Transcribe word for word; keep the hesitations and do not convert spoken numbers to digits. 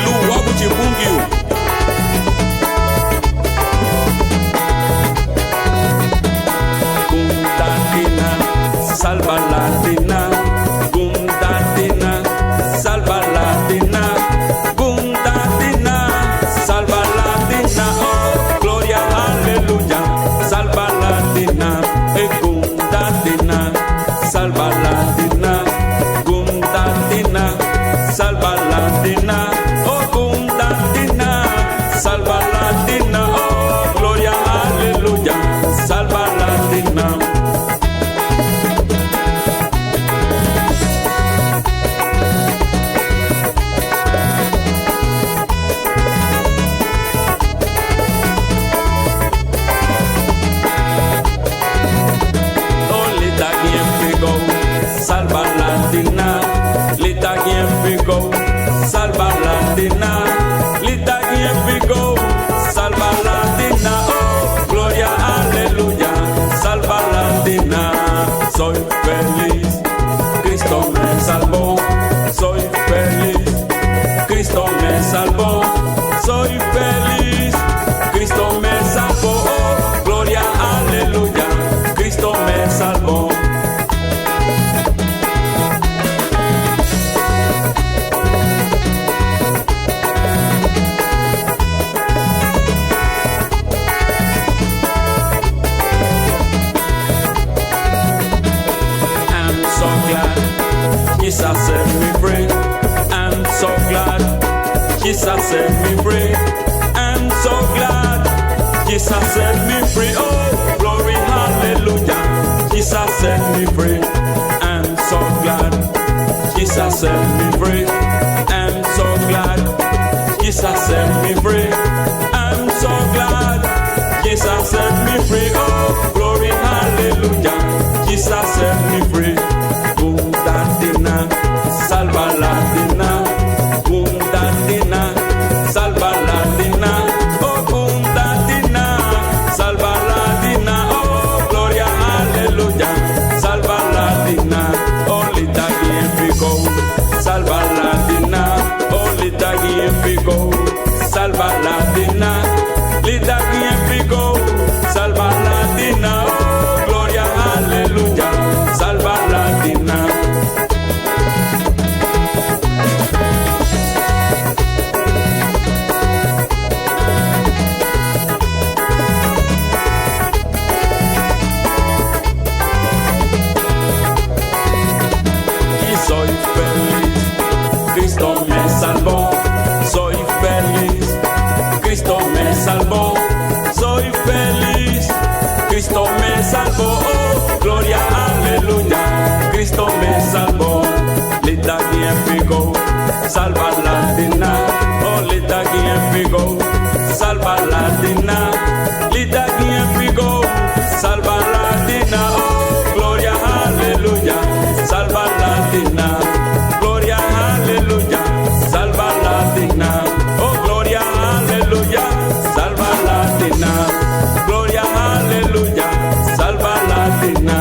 lun Wáguchi Bungiu. Gúndatina, salbalatina, gúndatina, salbalatina, gúndatina, salbalatina, oh, gloria, aleluya, salbalatina, eh, gúndatina, salbalatina, gúndatina, salbalatina, oh, gúndatina, salbalatina, oh, gloria, aleluya, salbalatina. Oh, litagiñe figóu, salbalatina, litagiñe figóu, salbalatina, litagiñe figóu, salbalatina, oh, gloria, aleluya, salbalatina. Soy feliz, Cristo me salvó, soy feliz, Cristo me salvó, soy feliz, Cristo me salvó, oh, gloria, aleluya, Cristo me salvó. I'm so glad Jesus set me free. I'm so glad Jesus set me free. I'm so glad Jesus set me free. Oh, glory, hallelujah. Jesus set me free. I'm so glad Jesus set me free. I'm so glad Jesus set me free. I'm so glad Jesus set me free. Oh, glory, hallelujah. Jesus set me free. Gúndatina, salbalatina, gúndatina, salbalatina, oh, gúndatina, salbalatina, oh, gloria, aleluya, salbalatina, oh, litagiñe figóu, salbalatina, oh, litagiñe figóu, salbalatina, litagiñe figóu, salbalatina, oh, gloria, aleluya, salbalatina. Y soy feliz, Cristo me salvó. Soy feliz, Cristo me salvó. Soy feliz, Cristo me salvó. Oh, gloria, aleluya, Cristo me salvó. Litagiñe figóu, salbalatina, oh, litagiñe figóu, salbalatina, litagiñe figóu, salbalatina, oh, gloria, aleluya, salbalatina, gloria, aleluya, salbalatina, oh, gloria, aleluya, salbalatina, gloria, aleluya, salbalatina,